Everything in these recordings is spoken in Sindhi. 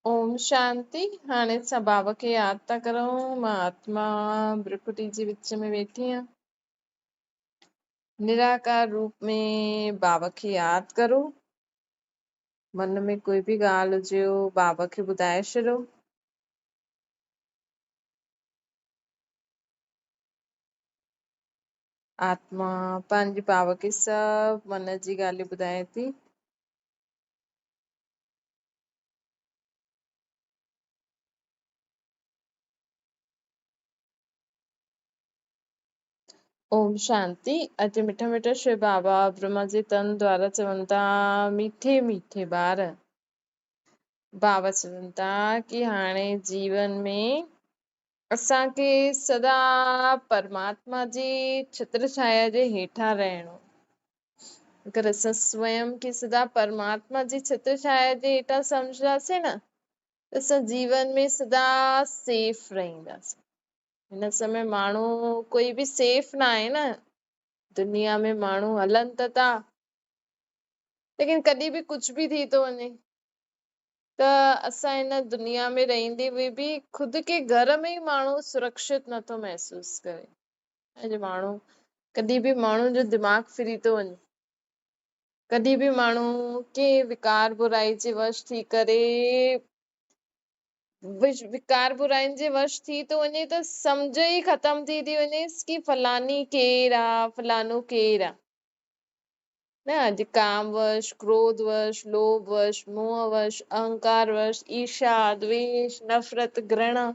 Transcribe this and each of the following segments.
اوم شانتي. هاڻي اسان بابا کي ياد ٿا ڪرون. مان آتما برڪٽي جي وچ ۾ ويٺي آهيان. نراڪار روپ ۾ بابا کي ياد ڪرو. من ۾ ڪوئي به ڳالهه هجيو بابا کي ٻڌائي ڇڏو. آتما پنهنجي بابا کي سڀ من جي ڳالهيون ٻڌائي ٿي. اوم شانتي. اڄ مٺا مٺا شو بابا برهما جي تن دوارا چون ٿا، ميٺي ميٺي ٻار، بابا چون ٿا ڪي هاڻي جيون ۾ اسان کي سدا پرماتما جي ڇتر ڇايا جي هيٺان رهڻو. اگر اسان سويم کي سدا پرماتما جي ڇتر ڇايا جي هيٺان سمجهنداسين نه، ته اسان جيون ۾ سدا سيف رهنداسين. هن سمي ماڻهو ڪوئي به سيف نه آهي نه، دنيا ۾ ماڻهو هلن ته ٿا، ليڪن ڪڏهن به ڪجهه به ٿي ٿو وڃي. ته اسان هن دنيا ۾ رهندي هئي به خود کي گهر ۾ ئي ماڻهو سرڪشت نٿو محسوس ڪري. اڄ ماڻهو ڪڏهن به ماڻهو جو دماغ ڦري ٿو وڃي، ڪڏهن به ماڻهو ڪنهن وڪار برائي جي وش ٿي ڪري وڪار برائين جي وش ٿي ٿو وڃي ته سمجهه ئي ختم ٿي ٿي وڃيس ڪي فلاني ڪير آ، فلانو ڪير آ. نه اڄ ڪام وش، ڪروڌ وش، لوڀ وش، موهه وش، اهنڪار وش، ايرشا، دويش، نفرت، گهرڻا.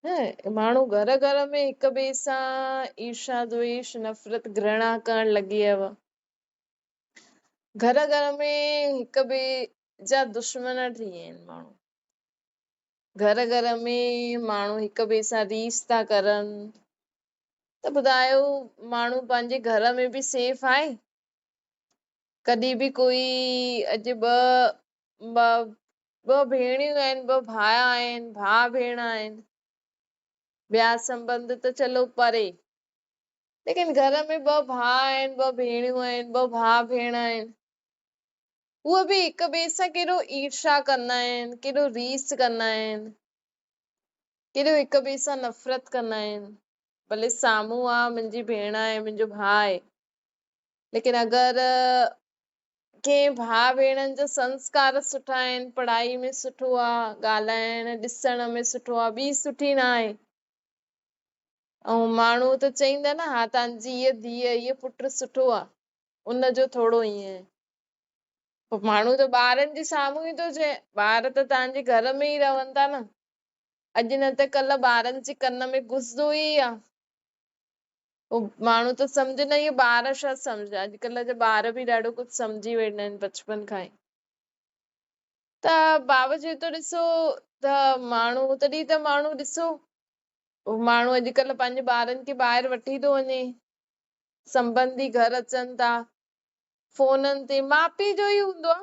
نه ماڻهو گهر گهر ۾ هڪ ٻئي سان ايرشا، دويش، نفرت، گهرڻا ڪرڻ لڳي ويو. گهر گهر ۾ هڪ ٻئي جا دشمن ٿي ويا آهن ماڻهو. گهر گهر ۾ ماڻهو هڪ ٻئي سان ريس ٿا ڪرن. ته ٻڌايو ماڻهو پنهنجي گهر ۾ به سيف آهي؟ ڪڏهن به ڪوئي اڄ ٻه ڀيڻيون آهن، ٻه ڀاء آهن، ڀاء ڀيڻ آهن، ٻيا سنٻنڌ ته چلو پري، ليڪن گهر ۾ ٻه ڀاء آهن، ٻه ڀيڻيون آهن، ٻه ڀاء ڀيڻ آهن، اهي به هڪ ٻئي سان ڪيڏو ايرشا ڪندا آهن، ڪيڏو ريس ڪندا آهن، ڪيڏو هڪ ٻئي سان نفرت ڪندا آهن. ڀلي سامهون آ منهنجي ڀيڻ آهي، منهنجو ڀاء آهي، ليڪن اگر ڪنهن ڀاء ڀيڻن جا سنسڪار سٺا آهن، پڙهائي ۾ سٺو آ، ڳالهائڻ ڏسڻ ۾ سٺو آ، ٻي سٺي نه آهي، ۽ ماڻهو ته چئيندا نه ها تنهنجي هيء ڌيء هيء پٽ سٺو آ، ان جو ٿورو ائين آهي. پوء ماڻهو ته ٻارن جي سامهون ئي ٿو چئي، ٻار ته توهان جي گهر ۾ ئي رهن ٿا نه، اڄ نه ته ڪلهه ٻارن جي ڪن ۾ گهسندو ئي آ. پوء ماڻهو ته سمجهي نه، اهي ٻار ڇا سمجهندا، اڄڪلهه جا ٻار به ڏاڍو ڪجهه سمجهي ويندا آهن بچپن کان ئي. ته بابا چئي ٿو ڏسو ته ماڻهو تڏهن ته ماڻهو ڏسو ماڻهو اڄڪلهه پنهنجي ٻارن کي ٻاهر وٺي ٿو وڃي، سنٻنڌي گهر اچن ٿا، فونن تي ماء پيء جو ئي هوندو آ،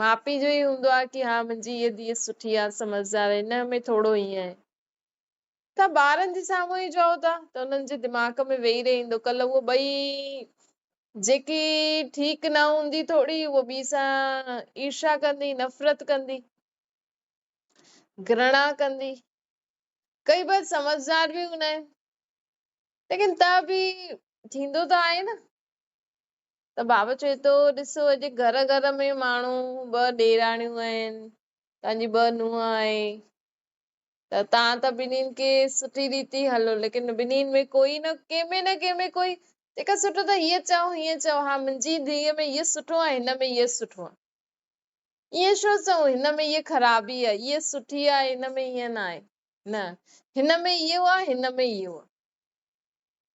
ماء پيء جو ئي هوندو آ ڪي ها منهنجي هيء ڌيء سٺي آ، سمجهدار آهي، هن ۾ ٿورو ائين آهي. ته ٻارن جي سامهون ئي چئو ٿا ته انهن جي دماغ ۾ ويهي رهندو، ڪلهه اهو ٻئي جيڪي ٺيڪ نه هوندي ٿوري اهو ٻي سان ايرشا ڪندي، نفرت ڪندي، گهرڻا ڪندي. ڪئي بار سمجهدار به هوندا آهن، ليڪن ته به ٿيندو ته آهي نه. ته بابا چوي ٿو ڏسو اڄ گهر گهر ۾ ماڻهو ٻه ڏيراڻيون آهن، تنهنجي ٻه نونهن آهي، ته تان ته ٻنهين کي سٺي ريتي هلو، ليڪن ٻنهين ۾ ڪوئي نه ڪنهن ۾ نه ڪنهن ۾ ڪوئي جيڪا سٺو ته هيء چئو هيئن چئو، ها منهنجي ڌيء ۾ هيء سٺو آهي، هن ۾ هيء سٺو آهي، ائين ڇو چئون هن ۾ هيء خرابي آهي، هيء سٺي آهي، هن ۾ هيئن نه آهي، نه هن ۾ اهو آهي، هن ۾ اهو آهي.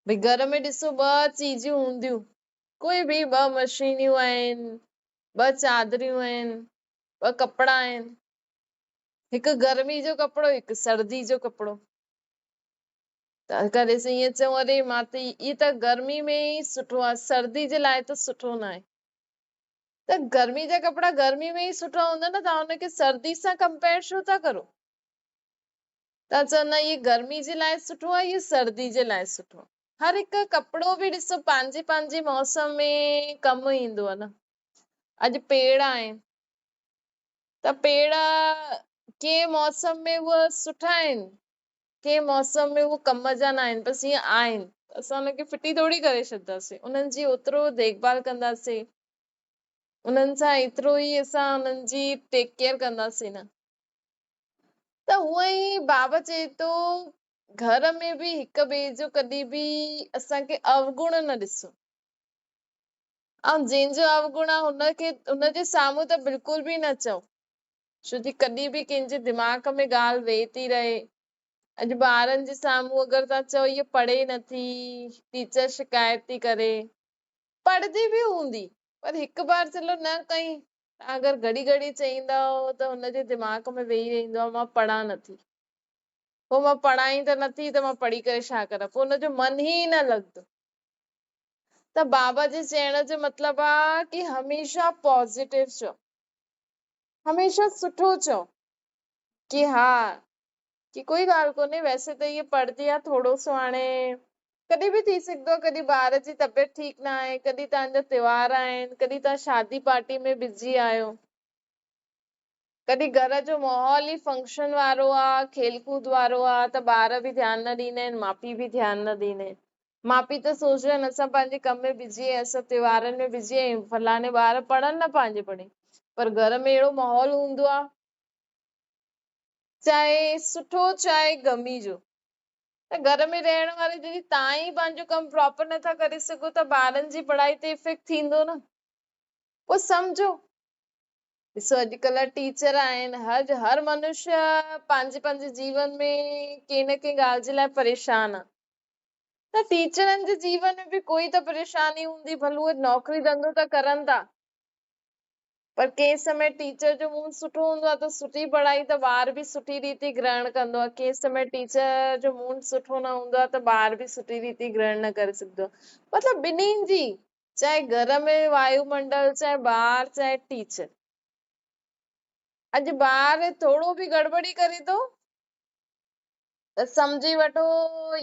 ڀئي گهر ۾ ڏسو ٻه چيزون هونديون، ڪوئي به ٻه مشينيون آهن، ٻه چادريون آهن، ٻه ڪپڙا آهن، هڪ گرمي جو ڪپڙو هڪ سردي جو ڪپڙو. ته اگر اسين ائين چئون اري مان ته هي ته گرمي ۾ ئي سٺو آهي، سردي جي لاء ته سٺو نه آهي. ته گرمي جا ڪپڙا گرمي ۾ ئي سٺا هوندا نه، توهان ان کي سردي سان ڪمپيئر ڇو ٿا ڪرو؟ توهان چئو نه هي گرمي جي لاء سٺو آهي، هي سردي جي لاء سٺو آهي. هر هڪ ڪپڙو به ڏسو پنهنجي پنهنجي موسم ۾ ڪم ايندو آهي نه. اڄ پيڙ آهن ته ته پيڙ ڪنهن موسم ۾ اهي سٺا آهن، ڪنهن موسم ۾ اهي ڪم جا نه آهن، بس ائين آهن. اسان ان کي ڦٽي ٿوري ڪري ڇڏنداسين، انهن جي اوترو ديک ڀال ڪنداسين، انهن سان ايترو ئي اسان انهن جي ٽيڪ ڪيئر ڪنداسين نه. ته هونئن ئي بابا چئي ٿو گهر ۾ به هڪ ٻئي جو ڪڏهن به اسان کي اوگڻ نه ڏسو. ۽ جنهن جو اوگڻ آ هن کي هن جي سامهون ته بلڪل به نه چئو، ڇو جي ڪڏهن به ڪنهن جي دماغ ۾ ڳالهه ويهي ٿي رهي. اڄ ٻارن جي سامهون اگر توهان چئو هيء پڙهي نٿي، ٽيچر شڪايت ٿي ڪري، پڙهندي به هوندي پر هڪ بار چلو نه ڪئي، توهان اگر گهڙي گهڙي چئيندؤ ته هن جي دماغ ۾ ويهي رهندو آهي مان پڙهان نٿي، پوء مان پڙهان ئي ته نٿي ته مان پڙهي ڪري ڇا ڪران، پوء هن جو من ئي نه لڳندو. ته بابا جي چئڻ جو مطلب آ ڪي هميشه پازيٽو چئو، هميشه سٺو چئو ڪي ها ڪي ڪوئي ڳالهه ڪونهي، ويسي ته هيء پڙهندي آ ٿورو سو، هاڻي ڪڏهن به ٿي سگهندو آ، ڪڏهن ٻار جي طبيعت ٺيڪ نه آهي، ڪڏهن توهان جا تيوهار آهن، ڪڏهن توهان شادي پارٽي ۾ بزي آهيو، ڪڏهن گهر جو ماحول ئي فنڪشن وارو آ، کيل ڪود وارو آ ته ٻار به ڌيان نه ڏيندا آهن، ماء پيء به ڌيان نه ڏيندا آهن. ماء پيء ته سوچيندا آهن اسان پنهنجي ڪم ۾ بزي آهيون، اسان تيوهارن ۾ بزي آهيون، فلاڻي ٻار پڙهن نه پنهنجي پڙهي، پر گهر ۾ اهڙو ماحول هوندو آ، چاهي سٺو چاهي غمي جو، ته گهر ۾ رهڻ واري جڏهن توهان ئي پنهنجو ڪم پراپر نٿا ڪري سگهو ته ٻارن جي پڙهائي تي افيڪٽ ٿيندو نه. پوء سمجهو، ڏسو اڄڪلهه ٽيچر آهن، هر هر منشيه پنهنجي پنهنجي جيون ۾ ڪنهن نه ڪنهن ڳالهه جي لاء پريشان آهي ته ٽيچرن جي جيون ۾ به ڪوئي ته پريشاني هوندي، ڀل اهي نوڪري ڌنڌو ته ڪرن ٿا پر ڪنهن سمي ٽيچر جو موڊ سٺو هوندو آهي ته سٺي پڙهائي ته ٻار به سٺي ريتي گرهڻ ڪندو آهي، ڪنهن سمي ٽيچر جو موڊ سٺو نه هوندو آهي ته ٻار به سٺي ريتي گرهڻ نه ڪري سگهندو آهي. مطلب ٻنهين جي، چاهي گهر ۾ وايو منڊل، چاهي ٻار، چاهي ٽيچر. اڄ ٻار ٿورو به گڙٻڙي ڪري ٿو ته سمجهي وٺو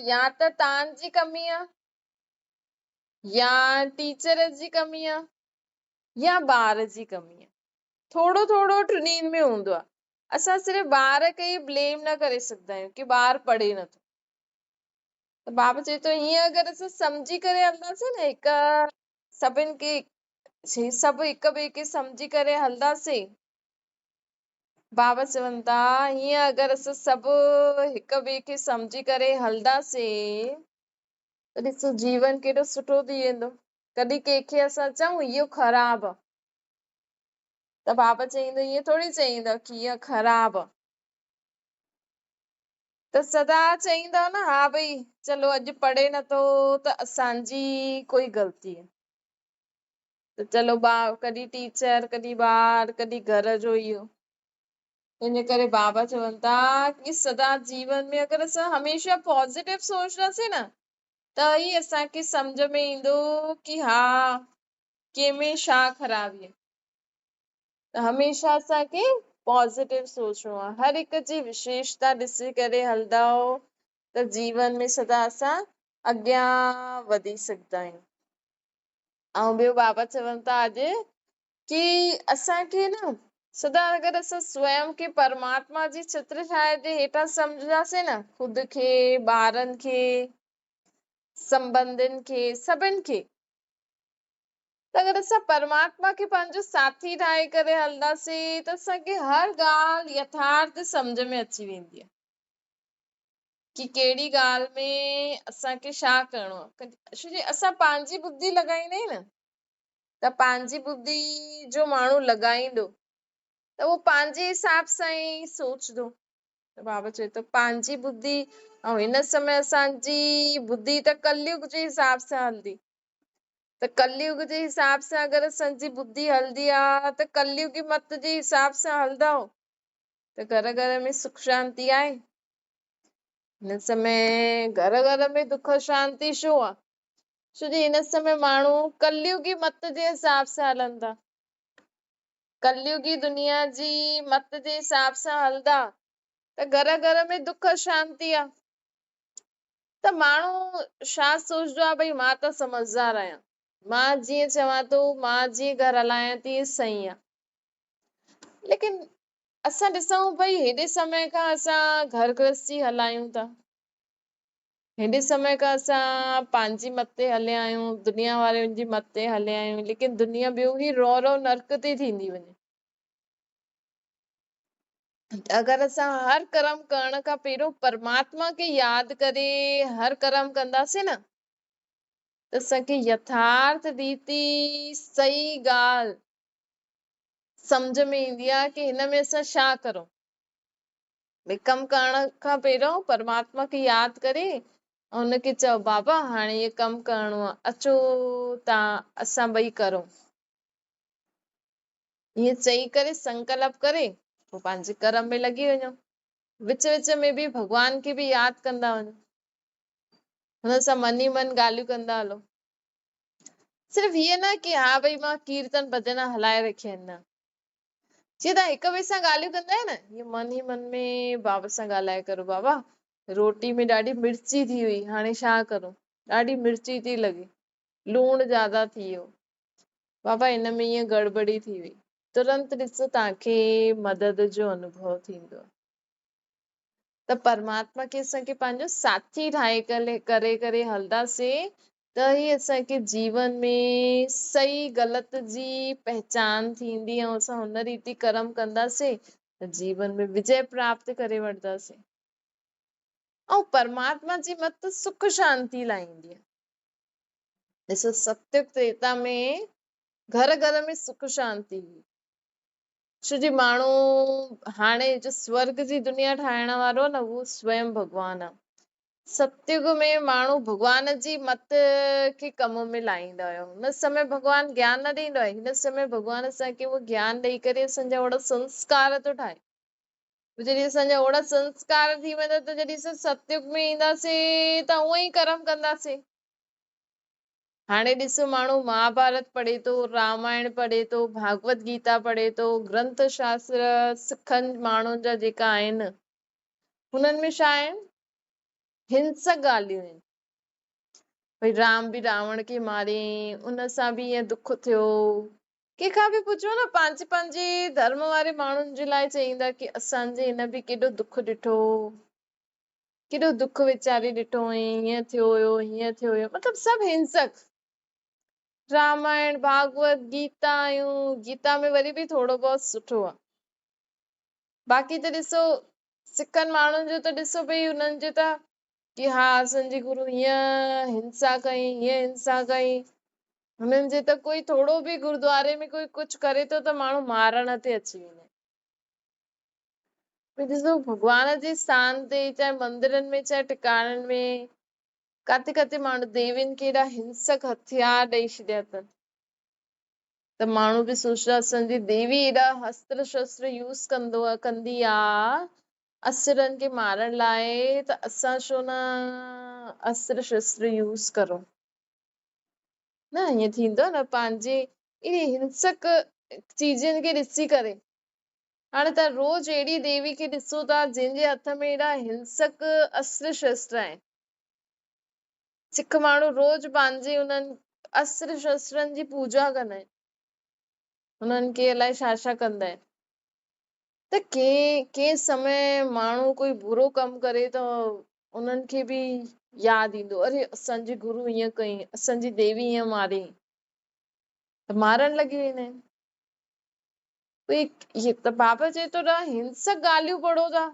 يا ته تان جي ڪمي آ يا ٽيچر جي ڪمي آ يا ٻار جي ڪمي آ. ٿورو ٿورو ٽنهي ۾ هوندو آ. اسان صرف ٻار کي ئي بليم نه ڪري سگهندا آهيون ڪي ٻار پڙهي نٿو. ته بابا چئي ٿو هيئن اگر اسان سمجهي ڪري هلنداسين نه، هڪ سڀن کي سڀ هڪ ٻئي کي سمجهي ڪري هلنداسين، بابا چون ٿا هيئن اگر اسان سڀ هڪ ٻئي کي سمجهي ڪري هلنداسين ته ڏسو جيون ڪيڏو سٺو ٿي ويندو. ڪڏهن ڪنهن کي اسان چئون اهو خراب آ ته بابا چئيندو ائين ٿوري چئيندو ڪي اهو خراب آ، ته سدا چئيندؤ نه ها ڀئي چلو اڄ پڙهي نٿو ته اسانجي ڪوئي غلطي آ ته چلو با ڪڏهن ٽيچر ڪڏهن ٻار ڪڏهن گهر جو اهو. ان ڪري بابا چون ٿا ڪي سدا جيون ۾ اگر اسان هميشه پازيٽو سوچنداسين نه ته ئي اسان کي سمجهه ۾ ايندو ڪي ها ڪنهن ۾ ڇا خرابي آ. ته هميشه اسان کي پازيٽو سوچڻو آهي، هر هڪ جي وشيشتا ڏسي ڪري هلندؤ ته جيون ۾ سدا اسان اڳيان وڌي سگهندا آهيون. ۽ ٻيو بابا چون ٿا اڄ ڪي اسان کي نه سدا اگر اسان سويم کي پرماتما جي ڇتر ڇايا جي هيٺان سمجهنداسين نه، خود کي، ٻارن کي، سنبنڌين کي، سڀن کي، ته اگر اسان پرماتما کي پنهنجو ساٿي ٺاهي ڪري هلنداسين ته اسان کي هر ڳالهه يٿارٿ سمجهه ۾ اچي ويندي آهي ڪي ڪهڙي ڳالهه ۾ اسان کي ڇا ڪرڻو آهي. ڇو جي اسان پنهنجي ٻڌي لڳائيندا آهيون نه، ته پنهنجي ٻڌي جو ماڻهو لڳائيندو ته اهو پنهنجي حساب سان ئي سوچندو. ته بابا چوي ٿو پنهنجي ٻڌي، ۽ هن سمي اسان جي ٻڌي ته ڪليگ جي حساب سان هلندي، ته ڪليگ جي حساب سان اگر اسان جي ٻڌي هلندي آ ته ڪليگي مت جي حساب سان هلندؤ ته گهر گهر ۾ سک شانتي آهي. هن سمي گهر گهر ۾ دک شانتي ڇو آ؟ ڇو جي هن سمي ماڻهو ڪليگي مت جي حساب سان هلن ٿا. ڪليگي دنيا جي مت جي حساب سان هلندا ته گهر گهر ۾ دک شانتي آ. ته ماڻهو ڇا سوچندو آهي ڀئي مان ته سمجهدار آهيان، مان جيئن چوان ٿو، مان جيئن گهر هلايان ٿي صحيح آهي. ليڪن اسان ڏسون ڀئي هيڏي سمي کان اسان گهر گرهستي هلايون ٿا، هيڏي سمي کان اسان پنهنجي مت تي هليا آهيون، دنيا وارن جي مت تي هليا آهيون، ليڪن دنيا ٻيو هي رو رو نرڪ تي ٿيندي وڃي. اگر اسان هر ڪرم ڪرڻ کان پهريون پرماتما کي ياد ڪري هر ڪرم ڪنداسين نه ته اسان کي يٿارٿ ريتي صحيح ڳالهه سمجهه ۾ ايندي آهي ڪي هن ۾ اسان ڇا ڪرون. ڀئي ڪم ڪرڻ کان پهريون پرماتما کي ياد ڪري ۽ ان کي چئو بابا هاڻي هي ڪم ڪرڻو آهي اچو تان اسان ٻئي ڪرون. ائين چئي ڪري سنڪلپ ڪري پوء پنهنجي ڪرم ۾ لڳي وڃو. وچ وچ ۾ به ڀڳوان کي به ياد ڪندا وڃو، هن سان من ئي من ڳالهيون ڪندا هلو. صرف هيئن نه ڪي ها ڀئي مان ڪيرتن ڀڄن هلائي رکيا آهن، نه. جيئن توهان هڪ ٻئي سان ڳالهيون ڪندا آهيو نه، هيئن من ئي من ۾ بابا سان ڳالهائي ڪرو، بابا روٽي ۾ ڏاڍي مرچي ٿي وئي، هاڻي ڇا ڪرون، ڏاڍي مرچي ٿي لڳي، لوڻ زياده ٿي ويو، بابا هن ۾ ائين گڙٻڙي ٿي وئي. ترنت ڏسو توهان کي مدد جو انوڀو ٿيندو. ته پرماتما کي اسان کي پنهنجو ساٿي ٺاهي ڪري ڪري هلنداسين ته ئي اسان کي جيون ۾ صحيح غلط جي پهچان ٿيندي ۽ اسان هن ريتي ڪرم ڪنداسين ته جيون ۾ وجي پراپت ڪري وٺنداسين. ۽ پرماتما جي مت سک شانتي لاهيندي آهي. ڏسو ستيگ تريتا ۾ گهر گهر ۾ سک شانتي هئي، ڇو جي ماڻهو هاڻي جو سورگ جي دنيا ٺاهڻ وارو نه اهو سويم ڀڳوان آ. ستيگ ۾ ماڻهو ڀڳوان جي مت کي ڪم ۾ لاهيندا هيا. هن سمي ڀڳوان گيان نه ڏيندو آهي، هن سمي ڀڳوان اسان کي اهو گيان ڏئي ڪري اسان جا اهڙا سنسڪار ٿو ٺاهي. جڏهن اسان جا اهڙا سنسڪار ٿي ويندا ته جڏهن اسان ستيگ ۾ اينداسين ته اونئن ئي ڪرم ڪنداسين. هاڻي ڏسو ماڻهو مهاڀارت پڙهي ٿو، رامائڻ پڙهي ٿو، ڀاڳوت گيتا پڙهي ٿو، گرنٿ شاستر سکن ماڻهن جا جيڪا آهن هنن ۾ ڇا آهن؟ هنسڪ ڳالهيون آهن. ڀئي رام به راوڻ کي ماريائين، ان سان به ائين دک ٿيو. ڪنهن کان به پڇو نه پنهنجي پنهنجي ڌرم واري ماڻهن جي لاء چئيندا ڪي اسان جي هن به ڪيڏو دک ڏٺو. ڪيڏو دک ويچاري ڏٺو هئائين، هيئن ٿيو هيو، هيئن ٿيو هيو، مطلب سڀ هنسڪ. رامائڻ، ڀاڳوت، گيتا آهيون، گيتا ۾ وري به ٿورو بهت سٺو آهي. باقي ته ڏسو سکن ماڻهن جو ته ڏسو ڀئي انهن جو ته ڪي ها اسان جي گرو هيئن هنسا ڪئي، هيئن هنسا ڪئي. هنن جي ته ڪوئي ٿورو به گردواري ۾ ڪوئي ڪجهه ڪري ٿو ته ماڻهو مارڻ تي اچي ويندا آهن. ڏسو ڀڳوان جي اسٿان تي چاهي مندرن ۾ چاهي ٽڪاڻن ۾ ڪاٿي ڪاٿي ماڻهو ديوين کي ايڏا هنسڪ هٿيار ڏئي ڇڏيا اٿن ته ماڻهو به سوچدا اسان جي ديوي ايڏا استر شستر يوز ڪندو ڪندي آ اسرن کي مارڻ لاء ته اسان ڇو نه استر شستر يوز ڪرون. نه ائين ٿيندو نه پنهنجي اهڙي هنسڪ چيزن کي ڏسي ڪري. هاڻي توهان روز اهڙي ديوي کي ڏسو ٿا جنهن جي هٿ ۾ اهڙا هنسڪ استر شستر آهن. سک ماڻهو روز پنهنجي انهن استر شسترن جي پوڄا ڪندا آهن. انهن کي الائي ڇا ڇا ڪندا آهن. ته ڪنهن ڪنهن سمي ماڻهو ڪوئي برو ڪم ڪري ته انهن کي به ياد ايندو اري اسان جي گرو ائين ڪئي، اسان جي ديوي ائين ماري ته مارڻ لڳي ويندا آهن. ته بابا چئي ٿو ته هنسڪ ڳالهيون پڙهو ٿا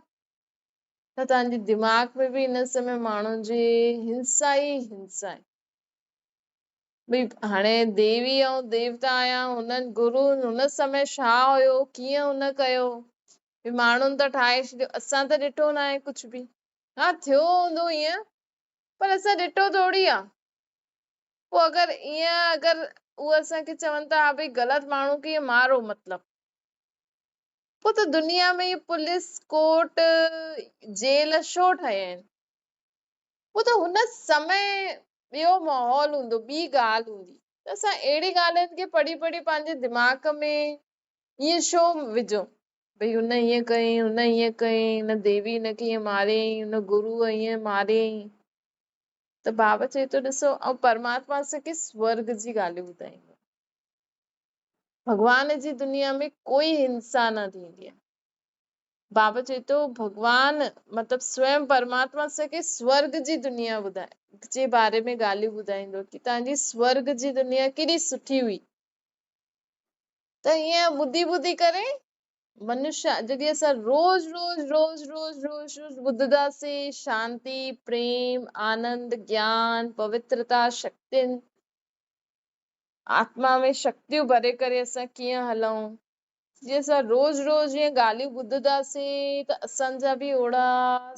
ته توهان جي دماغ ۾ به ان سمي ماڻهن جي هنسا ئي هنسا آهي. ڀئي هاڻي ديوي ۽ ديوتا آيا هنن گرو هن سمي ڇا هيو ڪيئن هن ڪيو ڀئي ماڻهن ته ٺاهي ڇڏيو اسان ته ڏٺو نه آهي ڪجهه به. ها ٿيو هوندو ائين پر اسان ڏٺو ٿوري آ. پوء اگر ائين اگر هو اسان کي چون ٿا ها ڀئي غلط ماڻهو کي ائين مارو مطلب پوء ته دنيا ۾ هي پوليس ڪورٽ جيل ڇو ٺهيا آهن؟ پوء ته هن سمي ٻيو ماحول هوندو ٻي ڳالهه هوندي ته اسان اهڙي ڳالهين کي پڙهي پڙهي پنهنجي دماغ ۾ ائين ڇو وجهون ڀئي هن ائين ڪيائين هن ائين ڪيائين هن ديوي هن کي ائين ماريائين هن گروء ائين ماريائين. ته بابا چئي ٿو ڏسو ۽ پرماتما اسان کي سورگ جي ڳالهيون ٻڌائيندو. ڀڳوان جي دنيا ۾ ڪوئي هنسا نه ٿيندي آهي. بابا چئي ٿو ڀڳوان مطلب سويم پرماتما اسان کي سورگ جي دنيا ٻڌائي جي باري ۾ ڳالهيون ٻڌائيندو ڪي توهان جي سورگ جي دنيا ڪيڏي سٺي هئي ته ائين ٻڌي ٻڌي ڪري منشيا جڏهن اسان روز روز روز روز روز روز ٻڌنداسين شانتي پريم آنند گيان پوترتا شڪتين آتما ۾ شڪتيون ڀري ڪري اسان ڪيئن هلون جي اسان روز روز ائين ڳالهيون ٻڌنداسين ته اسان جا به اوڙا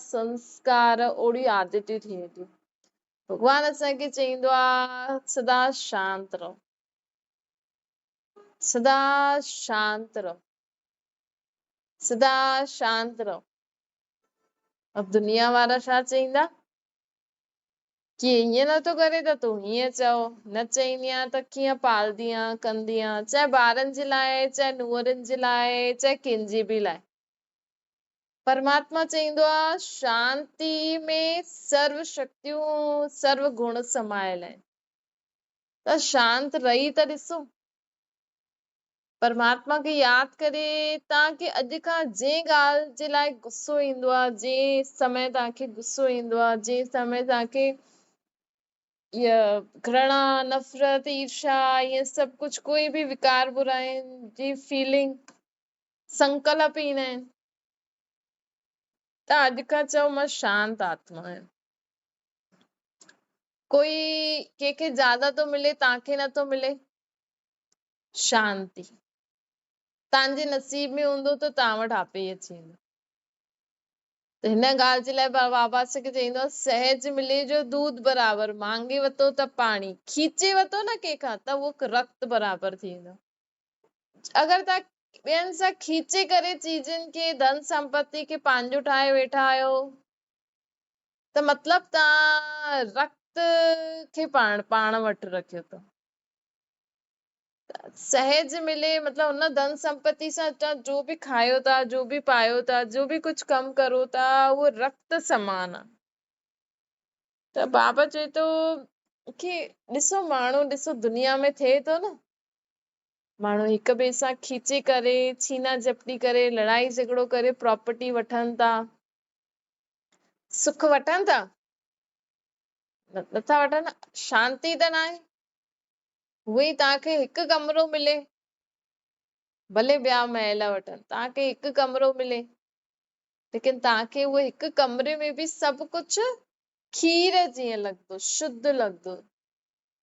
سنسڪار اوڙيون عادتون ٿي وينديون. ڀڳوان اسان کي چئيندو آ سدا شانت رهو، سدا شانت رهو، سدا شانت رهو. اب دنيا وارا ڇا چئيندا؟ ڪي ائين نه ٿو ڪري ته تون هيئن چئو، نه چئيندينء ته ڪيئن پالدينء ڪندينء، چاهي ٻارن جي لاء، چاهي نونهرن جي لاء، چاهي ڪنهن جي به لاء. پرماتما چئيندو آ، شانتي ۾ سرو شڪتيون، سرو گڻ سمايل آهن. ته شانت رهي ته ڏسو. پرماتما کي ياد ڪري توهان کي اڄ کان جنهن ڳالهه جي لاء غصو ايندو آهي، جنهن سمي توهان کي غصو ايندو آهي، جنهن سمي توهان کي گھرڻا، نفرت، ايرشا، ائين سڀ ڪجهه ڪوئي به وڪار برائين جي فيلنگ، سنڪلپ ايندا آهن ته اڄ کان چئو مان شانت آتما آهيان. ڪوئي ڪنهن کي زياده ٿو ملي توهان کي نٿو ملي، شانتي توهان جي نصيب ۾ هوندو ته توهان وٽ آپي ئي اچي ويندو. ته هن ڳالهه جي لاء بابا اسان کي چئيندو آهي سهج ملي جو دودھ برابر، مانگي وتو ته پاڻي، کيچي وتو نه ڪنهن کان ته اهو رت برابر ٿي ويندو. اگر توهان ٻين سان کيچي ڪري چيزن کي، ڌن سمپتي کي پنهنجو ٺاهي ويٺا آهيو ته مطلب توهان رت کي پاڻ وٽ رکيو اٿو. سهج ملي مطلب ان ڌن سمپتي سان توهان جو به کايو ٿا، جو به پايو ٿا، جو به ڪجهه ڪم ڪرو ٿا اهو رت سمان آ. ته بابا چئي ٿو ڪي ڏسو ماڻهو ڏسو دنيا ۾ ٿئي ٿو نه، ماڻهو هڪ ٻئي سان کيچي ڪري، ڇينا جهپٽي ڪري، لڙائي جهڳڙو ڪري پراپرٽي وٺن ٿا، سک وٺن ٿا؟ نٿا وٺن، شانتي ته ناهي. هونئن ئي توهان کي هڪ ڪمرو ملي، ڀلي ٻيا محل وٺن، توهان کي هڪ ڪمرو ملي، ليڪن توهان کي اهو هڪ ڪمري ۾ به سڀ ڪجهه کير جيئن لڳندو، شڌ لڳندو.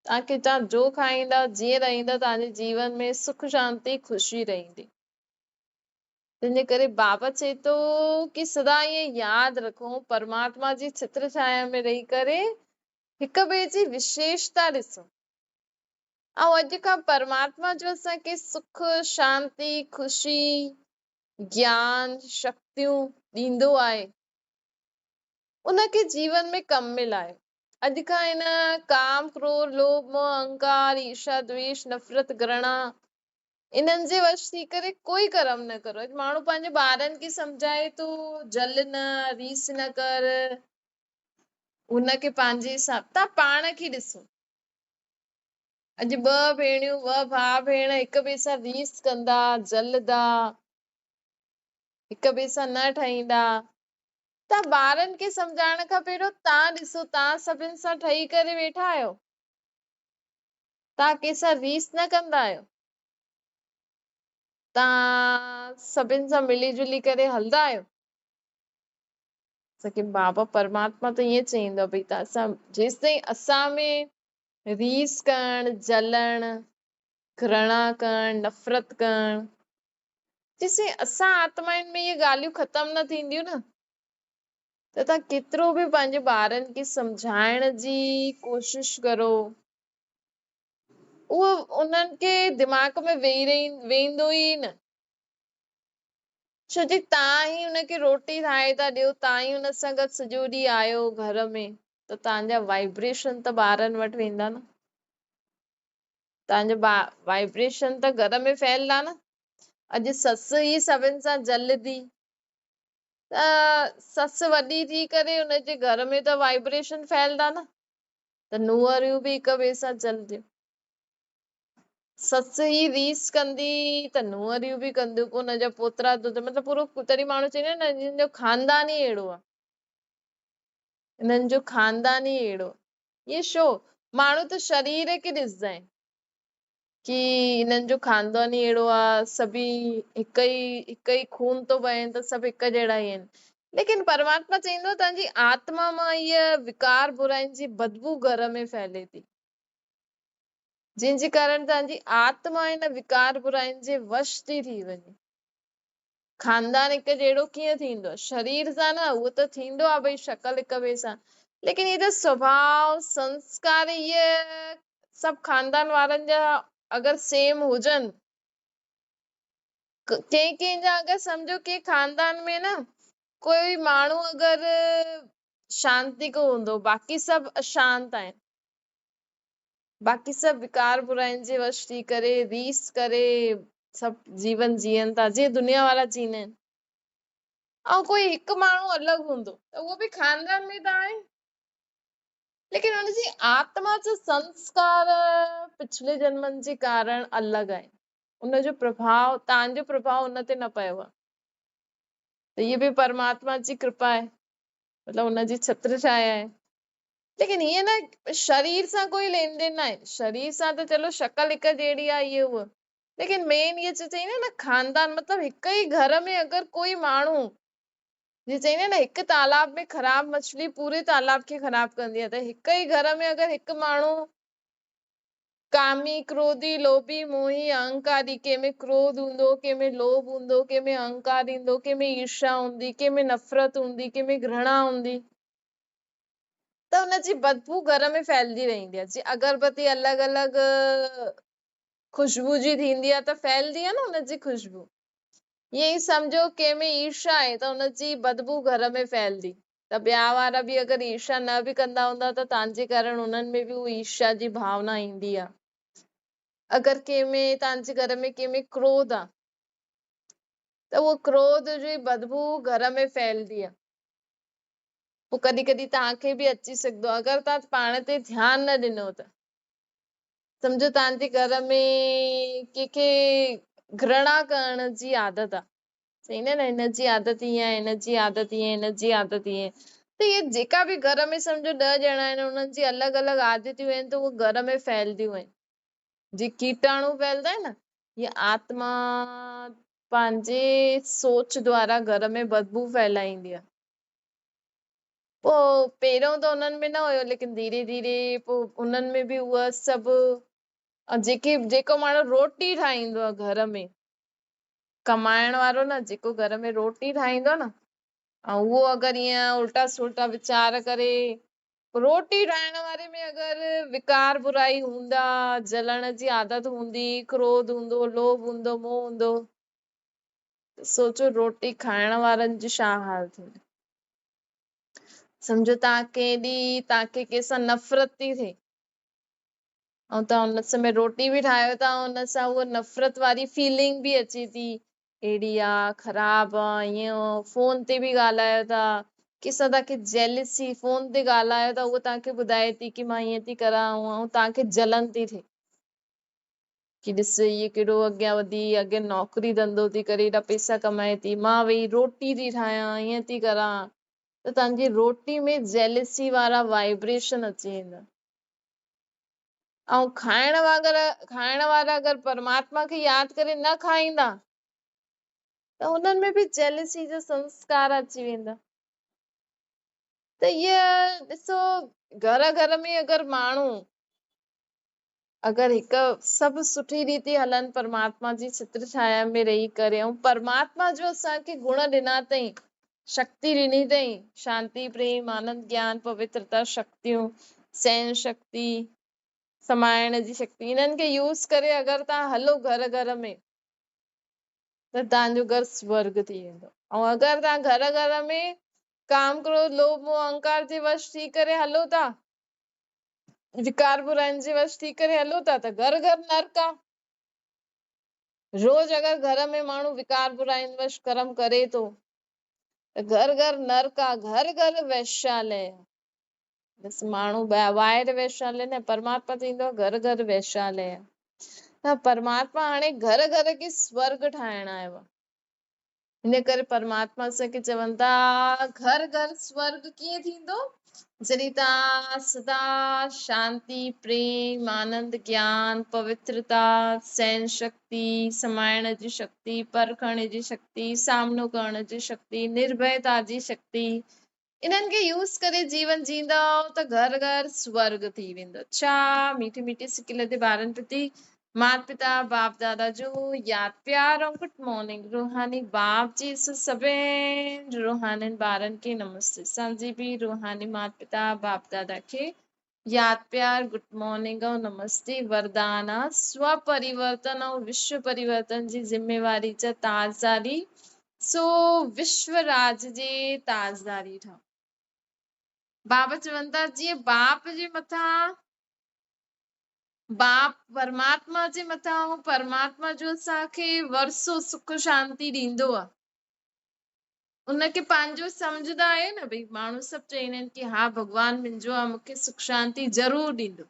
توهان کي توهان جو کائيندا، جيئن رهندا، توهان جي جيون ۾ سک شانتي خوشي رهندي. تنهنجي ڪري بابا چئي ٿو ڪي سدا ائين ياد رکو، پرماتما جي ڇتر ڇايا ۾ رهي ڪري هڪ ٻئي جي وشيشتا ڏسو ۽ اڄ کان پرماتما جو اسان کي سک، شانتي، خوشي، گيان، شڪتيون ڏيندو آهي، ان کي جيون ۾ ڪم ۾ لاهيو. اڄ کان هن ڪام، ڪروڌ، لوڀ، موهه، اهنڪار، ايرشا، دويش، نفرت، گرڻا انهن جي وش ٿي ڪري ڪوئي ڪرم نه ڪرو. اڄ ماڻهو پنهنجي ٻارن کي سمجهائي ٿو جل نه، ريس نه ڪر، هن کي پنهنجي حساب تان پاڻ کي ڏسو. اڄ ٻه ڀيڻيون، ٻه ڀاء ڀيڻ هڪ ٻئي سان ريس ڪندا، جلدا، هڪ ٻئي سان نه ٺهيندا. تان ٻارن کي سمجهائڻ کان پهريون تان ڏسو، تان سڀن سان ٺهي ڪري ويٺا آهيو؟ تان ڪنهن سان ريس نه ڪندا آهيو؟ تان سڀن سان ملي جلي ڪري هلندا آهيو؟ اسان کي بابا پرماتما ته ائين چئيندو ڀئي ته اسان جيستائين اسان ۾ ريس ڪرڻ، جلڻ، گھرڻا ڪرڻ، نفرت ڪرڻ، جيستائين اسان آتمائن ۾ اهي ڳالهيون ختم نه ٿينديون نه ته تان ڪيترو به پنهنجي ٻارن کي سمجهائڻ جي ڪوشش ڪرو اهو انهن کي دماغ ۾ ويهي رهي ويندو ئي نه. ڇو جي تان ئي ان کي روٽي ٺاهي ٿا ڏيو، تان ئي ان سان گڏ سڄو ڏينهن آهيو گهر ۾ ته تان جا وائبريشن ته ٻارن وٽ ويندا نه، تان جا وائبريشن ته گهر ۾ ڦهلدا نه. اڄ سس ئي سڀن سان جلدي ته سس وڏي ٿي ڪري ان جي گهر ۾ ته وائبريشن ڦهلدا نه، ته نونهريون به هڪ ٻئي سان جلديون. سس ئي ريس ڪندي ته نونهريون به ڪنديون، پوء ان جا پوترا ته مطلب پورو تڏهن ماڻهو چوندا آهن نه انهن جو خاندان ئي اهڙو آهي، انهن جو خاندان ئي اهڙو. اهي ڇو؟ ماڻهو ته شرير کي ڏسندا آهن ڪي انهن جو خاندان ئي اهڙو آهي، سڀئي هڪ ئي خون ٿو وهين ته سڀ هڪ جهڙا ئي آهن. ليڪن پرماتما چئيندو آهي توهان جي آتما مان هيء وڪار برائين جي بدبو گهر ۾ ڦهلي ٿي. جنهن جي ڪارڻ توهان جي آتما ان وڪار برائين جي وش ٿي ٿي وڃي. خاندان هڪ جهڙو ڪيئن ٿيندو؟ شرير سان نه، اهو ته ٿيندو آهي ڀئي شڪل هڪ ٻئي سان، ليڪن هي ته سڀاء، سنسڪار اهي سڀ خاندان وارن جا اگر سيم هجن، ڪنهن ڪنهن جا اگر سمجهو ڪنهن خاندان ۾ نه ڪوئي ماڻهو اگر شانتي ڪو هوندو، باقي سڀ اشانت آهن، باقي سڀ وڪار برائين جي وش ٿي ڪري ريس ڪري سڀ جيون جيئن ٿا جيئن دنيا وارا جيئندا آهن ۽ ڪوئي هڪ ماڻهو الڳ هوندو ته اهو به خاندان ۾ ته آهي ليڪن ان جي آتما جا سنسڪار پڇلي جنمن جي ڪارڻ الڳ آهن، ان جو پرڀاء تان جو پرڀاء ان تي نه پيو آهي ته هي به پرماتما جي ڪرپا آهي، مطلب ان جي ڇتر ڇايا آهي. ليڪن ائين نه شرير سان ڪوئي لين دين ناهي، شرير سان ته چلو شڪل هڪ جهڙي آهي اهي اهو، ليڪن مين اهي چئي نه نه خاندان مطلب هڪ ئي گهر ۾ اگر ڪوئي ماڻهو جي چئي نه نه هڪ تالاب ۾ خراب مڇلي پوري تالاب کي خراب ڪندي آهي ته هڪ ئي گهر ۾ اگر هڪ ماڻهو ڪامي، ڪروڌي، لوڀي، موهي، اهنڪاري، ڪنهن ۾ ڪروڌ هوندو، ڪنهن ۾ لوڀ هوندو، ڪنهن ۾ اهنڪار ايندو، ڪنهن ۾ ايرشا هوندي، ڪنهن ۾ نفرت هوندي، ڪنهن ۾ گهرڻا هوندي، ته ان جي بدبو گهر ۾ ڦهلجي ويندي آهي. جيئن اگربتي الڳ الڳ خوشبو جي ٿيندي آهي ته ڦهلجي آهي نه ان جي خوشبو، ائين ئي سمجهو ڪنهن ۾ ايرشا آهي ته ان جي بدبو گهر ۾ ڦهلجي ته ٻيا وارا به اگر ايرشا نه به ڪندا هوندا ته تان جي ڪارڻ انهن ۾ به اها ايرشا جي ڀاونا ايندي آهي. اگر ڪنهن ۾ تان جي گهر ۾ ڪنهن ۾ ڪروڌ آهي ته اهو ڪروڌ جي بدبو گهر ۾ ڦهلجي آهي. پوء ڪڏهن ڪڏهن توهان کي به اچي سگهندو آهي اگر توهان پاڻ تي ڌيان نه ڏنو ته. سمجهو توهان جي گهر ۾ ڪنهن کي گهرڻا ڪرڻ جي عادت آهي، چئيندا آهن نه هن جي عادت ائين آهي، هن جي عادت ائين، هن جي عادت ائين، ته اهي جيڪا به گهر ۾ سمجهو 10 ڄڻا آهن انهن جي الڳ الڳ عادتيون آهن ته اهي گهر ۾ ڦهلديون آهن. جي ڪيٽاڻو ڦهلدا آهن نه، هيء آتما پنهنجي سوچ دوارا گهر ۾ بدبو ڦهلائيندي آهي. پوء پهريون ته انهن ۾ نه هيو ليڪن ڌيري ڌيري پوء انهن ۾ به اها سڀ جيڪي جيڪو ماڻهو روٽي ٺاهيندو آهي گهر ۾ ڪمائڻ وارو نه جيڪو گهر ۾ روٽي ٺاهيندو آهي نه ۽ اهو اگر ائين الٽا سلٽا ويچار ڪري روٽي ٺاهڻ واري ۾ اگر وڪار برائي هوندا، جلڻ جي عادت هوندي، ڪروڌ هوندو، لوڀ هوندو، موهه هوندو، سوچو روٽي کائڻ وارن جي ڇا حال ٿيندي. سمجهو توهان ڪنهن ڏينهن توهان کي ڪنهن سان نفرت ٿي ٿئي ۽ توهان ان سمي روٽي به ٺاهيو ٿا ان سان اها نفرت واري فيلنگ به اچي ٿي، اهڙي آ خراب آ ائين فون تي به ڳالهايو ٿا ڪنهن سان توهان کي جيلسي فون تي ڳالهايو ٿا اها توهان کي ٻڌائي ٿي ڪي مان ائين ٿي ڪران ۽ توهان کي جلن ٿي ٿئي ڪي ڏس هيء ڪيڏو اڳيان وڌي، اڳي نوڪري ڌنڌو ٿي ڪري ايڏا پئسا ڪمائي ٿي، مان ويهي روٽي ٿي ٺاهيان، ائين ٿي ڪران ته توهان جي روٽي ۾ جيلسي وارا وائبريشن اچي ويندا. ۽ کائڻ وانگر کائڻ وارا اگر پرماتما کي ياد ڪري نه کائيندا ته انهن ۾ به جيلسي جا سنسڪار اچي ويندا. ته هيء ڏسو گهر گهر ۾ اگر ماڻهو اگر هڪ سڀ سٺي ريتي هلن پرماتما جي ڇتر ڇايا ۾ رهي ڪري ۽ پرماتما جو اسان کي گڻ ڏنا اٿئين، شڪتي ڏني اٿئين، شانتي، پريم، آنند، گيان، پوترتا، شڪتيون، سهن شڪتي، سمائڻ جي شڪتي، انهن کي يوز ڪري اگر توهان هلو گهر گهر ۾ ته توهان جو گهر سورڳ ٿي ويندو ۽ اگر توهان گهر گهر ۾ ڪام، ڪروڌ، لوڀ، موهه، اهنڪار جي وش ٿي ڪري هلو ٿا، وڪار برائين جي وش ٿي ڪري هلو ٿا ته گهر گهر نرڪ آ. روز اگر گهر ۾ ماڻهو وڪار برائين وش ڪرم ڪري ٿو ته گهر گهر نرڪ آ، گهر گهر ويشالي آ. بس ماڻهو ٻاهر ويشالي نه، پرماتما چئيندو آ گهر گهر ويشالي آ. ته پرماتما هاڻي گهر گهر کي سورڳ ٺاهڻ آيو آهي. ان ڪري پرماتما اسان کي چون ٿا گهر گهر سورڳ ڪيئن ٿيندو؟ جڏهن توهان سدا شانتي، پريم، آنند، گيان، پوترتا، سهن شڪتي، سمائڻ جي شڪتي، پرکڻ جي شڪتي، سامنو ڪرڻ جي شڪتي، نرڀيتا جي شڪتي، انهن کي يوز ڪري جيون جيئندؤ ته گهر گهر سورڳ ٿي ويندو. اڇا ميٺي ميٺي سڪيلڌي ٻارن پرتي مات پتا باپ دادا جو ياد پيار ۽ گڊ مارننگ روحاني باپ جي سڀين روحانين ٻارن کي نمستي اسان جي به روحاني مات پتا باپ دادا کي ياد پيار گڊ مارننگ ۽ نمستي وردان آ سو پريورتن ۽ وشو پريورتن جي ذميواري جا تاجداري سو وشو راج جي تاجداري ٺاهو بابا چون ٿا جيئن باپ جي مٿان باپ پرماتما جي مٿان هو پرماتما جو اسان کي ورثو سک شانتي ڏيندو آ ان کي پنهنجو سمجهندا آهيو نه ڀئي ماڻهو سڀ چئيندا آهن ڪي ها ڀڳوان منهنجو آ مون کي سک شانتي ضرور ڏيندو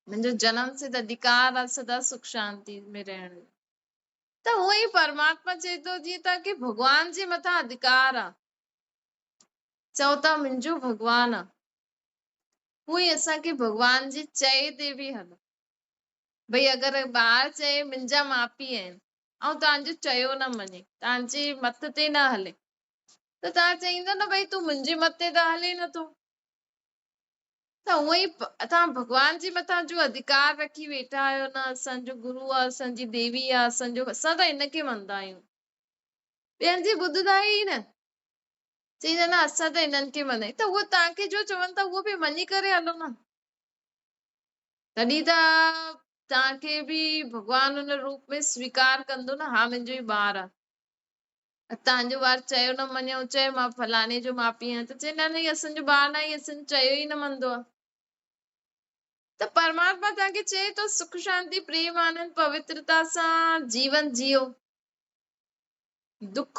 منهنجو جنم سڌ اڌڪار آ سدا سک شانتي ۾ رهڻ جو ته هونئن ئي پرماتما چئي ٿو جيئن توهان کي ڀڳوان جي مٿان اڌڪار آ چئو ٿا منهنجو ڀڳوان آ هونئن اسان کي ڀڳوان جي چئي تي به هلو. ڀئي اگر ٻار چئي منهنجا ماء پيء آهن ۽ توهان جو چيو نه مڃي، توهان جي مت تي نه هلي ته توهان چئيندو نه ڀئي تون منهنجي مت تي ته هلين نٿو. ته هونئن ئي توهان ڀڳوان جي مٿان جو اڌڪار رکي ويٺا آهيو نه اسان جو گرو آهي، اسان جي ديوي آهي، اسان جو اسان ته هن کي مڃندا آهيون. ٻين جي ٻڌندا ئي نه. چئيندا نه اسان ته هنن کي مڃي ته اهو توهان کي جو چون ٿا اهو به مڃي ڪري هلو نه تڏهن ته توهان کي به ڀڳوان ان روپ ۾ سويڪار ڪندو نه ها منهنجو هي ٻار آهي توهان جو ٻار چيو نه مڃيو چئي مان فلاڻي جو ماء پيء آهيان ته چئي نه نه هي اسان جو ٻار نه آهي اسان جو چيو ئي نه مڃندو آهي ته پرماتما توهان کي چئي ٿو سک شانتي پريم آنند پوترتا سان جيون جيئو دک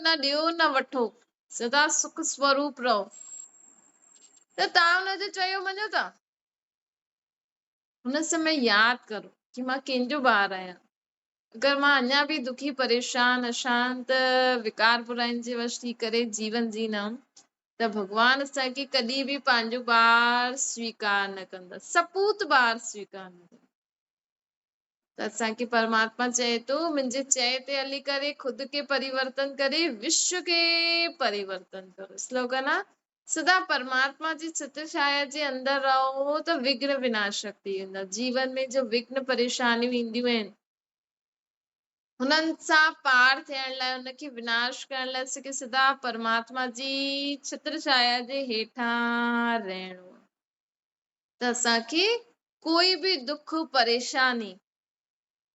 نه ڏيو نه وٺو، سدا سک سوروپ رهو. ته توهان ان جو چيو مڃو ٿا؟ هن سمي ياد ڪرو ڪي مان ڪنهن جو ٻار آهيان. اگر مان اڃا به دکي، پريشان، اشانت، وڪار براين جي وش ٿي ڪري جيون جيندم ته ڀڳوان اسان کي ڪڏهن به پنهنجو ٻار سويڪار نه ڪندا، سپوت ٻار سويڪار نه ڪندا. ته اسان کي پرماتما چئي ٿو منهنجي چئي تي هلي ڪري خود کي پريورتن ڪري وشو کي پريورتن ڪرو. سلوگن آ سدا پرماتما جي ڇتر ڇايا جي اندر رهو ته وگهن وناشڪ ٿي ويندا. جيون ۾ جو وگهن پريشانيون اينديون آهن هنن سان پار ٿيڻ لاء ان کي وناش ڪرڻ لاء اسان کي سدا پرماتما جي ڇتر ڇايا جي هيٺان رهڻو آهي. ته اسان کي ڪوئي به دک پريشاني.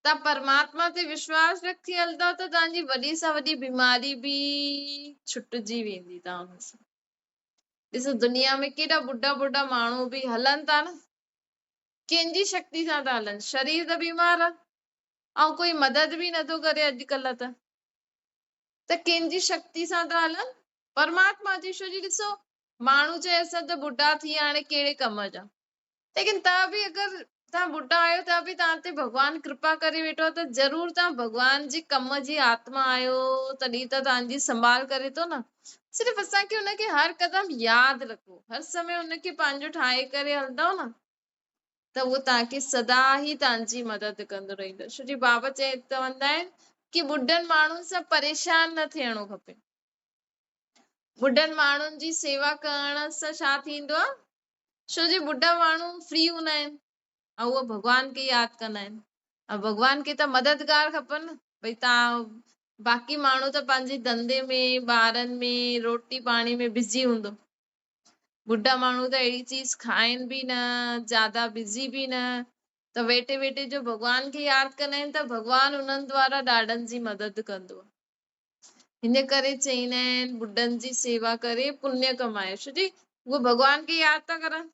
توهان پرماتما تي وشواس رکي هلندؤ ته توهان جي وڏي سان وڏي بيماري به ڇٽجي ويندي توهان ان سان. ڏسو دنيا ۾ ڪيڏا ٻڍا ٻڍا ماڻهو به هلن ٿا نه ڪنهن جي شڪتي سان ٿا هلن شرير ته بيمار آهي ۽ ڪوئي مدد به نٿو ڪري اڄڪلهه ته ته ڪنهن جي شڪتي سان ٿا هلن پرماتما جي ڇو جي ڏسو ماڻهو چئي اسان ته ٻڍا ٿي ويا هاڻي ڪهڙي ڪم جا ليڪن ته به اگر توهان ٻڍا آهيو ته به توهان تي ڀڳوان ڪرپا ڪري ويٺو آهي ته ضرور توهان ڀڳوان جي ڪم جي آتما آهيو تڏهن ته توهان جي سنڀال ڪري ٿو نه صرف اسان کي ان کي هر قدم ياد رکو هر سمي ان کي پنهنجو ٺاهي ڪري هلندؤ نه ته اهو توهان کي سدا ئي توهان جي مدد ڪندو رهندو ڇو جي بابا چئي چوندا آهن ڪي ٻڍن ماڻهن سان پريشان نه ٿيڻو کپي ٻڍن ماڻهن جي سيوا ڪرڻ سان ڇا ٿيندو آهي؟ ڇو جو ٻڍا ماڻهو فري هوندا آهن ۽ اهي ڀڳوان کي ياد ڪندا آهن ۽ ڀڳوان کي ته مددگار کپن نه ڀئي تان باقي ماڻهو ته پنهنجي ڌنڌي ۾ ٻارن ۾ روٽي پاڻي ۾ بزي هوندو ٻڍا ماڻهو ته اهڙي چيز کائن به نه زياده بزي به نه ته ويٺي ويٺي جو ڀڳوان کي ياد ڪندا آهن ته ڀڳوان انهن دوارا ڏاڍن جي مدد ڪندو آهي هن ڪري چئيندا آهن ٻڍن جي سيوا ڪري پڃ ڪمايو ڇو جي اهي ڀڳوان کي ياد ٿا ڪرن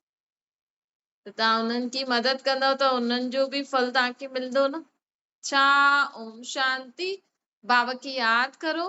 ته توهان انهن کي مدد ڪندؤ ته انهن جو به ڦل توهان کي ملندو نه. ڇا اوم شانتي بابا کي ياد ڪرو.